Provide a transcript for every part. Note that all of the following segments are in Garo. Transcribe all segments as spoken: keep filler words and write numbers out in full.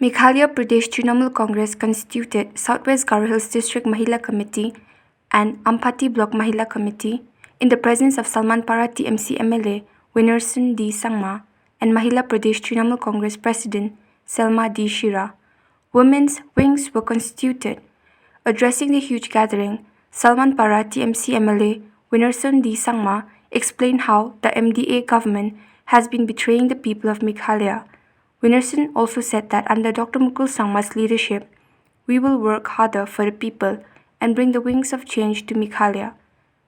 Meghalaya Pradesh Trinamool Congress constituted Southwest Garo Hills District Mahila Committee and Ampati Block Mahila Committee in the presence of Salmanpara T M C M L A Winnerson D Sangma and Mahila Pradesh Trinamool Congress President Selma D Shira. Women's wings were constituted. Addressing the huge gathering, Salmanpara T M C M L A Winnerson D Sangma explained how the M D A government has been betraying the people of Meghalaya. Winnerson also said that under Doctor Mukul Sangma's leadership, we will work harder for the people and bring the wings of change to Meghalaya.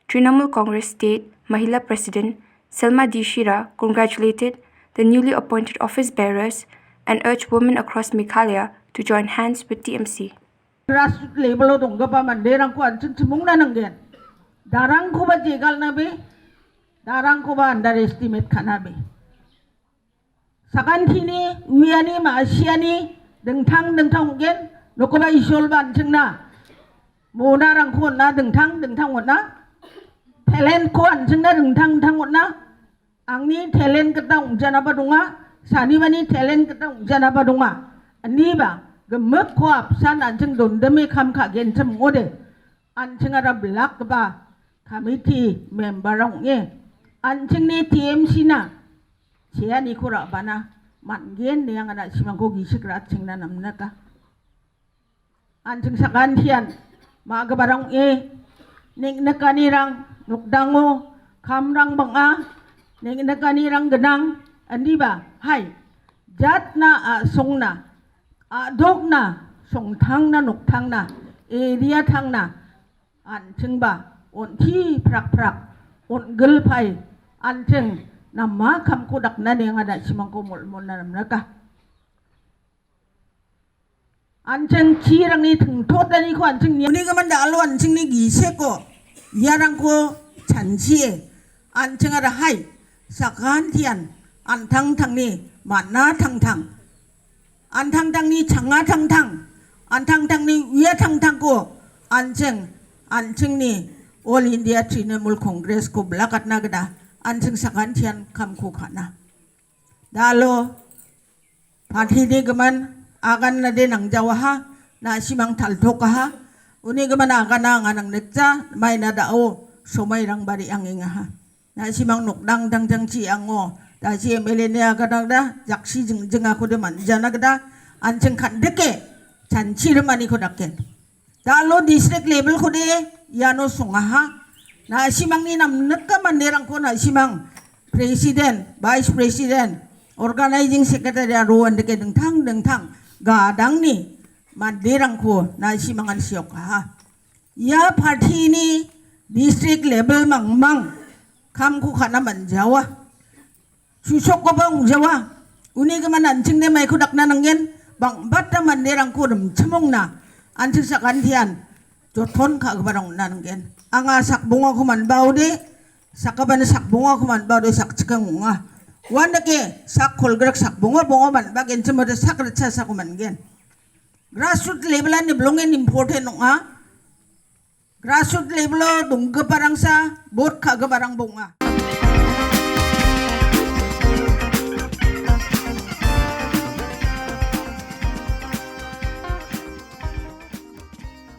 Trinamool Congress State Mahila President Selma D Shira congratulated the newly appointed office bearers and urged women across Meghalaya to join hands with T M C. Grassroots level-o donggipa manderangko an·ching chimongna nanggen. Darangkoba jegalnabe, darangkoba underestimate ka·nabe. Sakantini uiani ma·siani dingtang dingtang ong·gen, nokoba Isolba an·chingna monarangko on·a, dingtang dingtang on·a, talent-ko an·chingna dingtang dingtang on·a, angni talent gita ong·janaba donga, sanibani talent gita ong·janaba donga, iniba gimikko apsan an·ching dondime kam ka·genchim ong·ode, an·chingara bilakgipa committee member-rang ong·e, an·chingni T M C-na cheaniko ra·bana man·gen ine anga na·simangko gisik ra·chengna namnika. An·ching sakantian ma·giparang ong·e, neng·nikanirang nokdango kamrang bang·a, neng·nikanirang gnang, indiba, hai, jatna a·songna, a·dokna, songtangna, noktangna, area tangna, an·chingba on·ti prak prak on·gilpai an·ching nama kamko dakna ine anga na·simangko mol·mona namnika. An·ching chirangni tingtotaniko an·ching ni-, unigimin da·alo an·chingni giseko iarangko chanchie an·chingara hai sakantian an·tangtangni man·a tangtang, an·tangtangni changa tangtang, an·tangtangni uia tangtangko an·ching, an·chingni All India Trinamool Congress-ko bilakatna gita an·ching sakantian kamko ka·na. Da·alo party-ni gimin aganade nangjawaha, na·simang taltokaha, uni gimin agana anga nangnikja, maina da·o somairangba re·angengaha. Na·simang nokdang dangdangchi ango, dasi M L A-ni aganangda, jaksi jingjingakode man·jana gita, an·ching kan·dike chanchi rimaniko dake. Da·alo district level-kode iano songaha. Na·simangni namnika manderangko na·simang president, vice president, organizing secretary aro andike dingtang dingtang gadangni manderangko na·simangan siokaha. Ia party-ni district level mangmang kamko ka·na man·jawa. Susokoba ong·jawa. Uni gimin an·chingde maiko dakna nanggen, bang·bata manderangko rimchimongna an·ching sakantian joton ka·giparang ong·na nanggen. Anga sakbongako man·baode, sakgipani sakbongako man·baode sakchikang ong·a. Uandake sak kolgrik sakbonga bonga man·bagenchimode sak ritcha sako man·gen. Grassroot level-ani bilongen important ong·a. Grassroot level-o donggiparangsa vote ka·giparangba ong·a.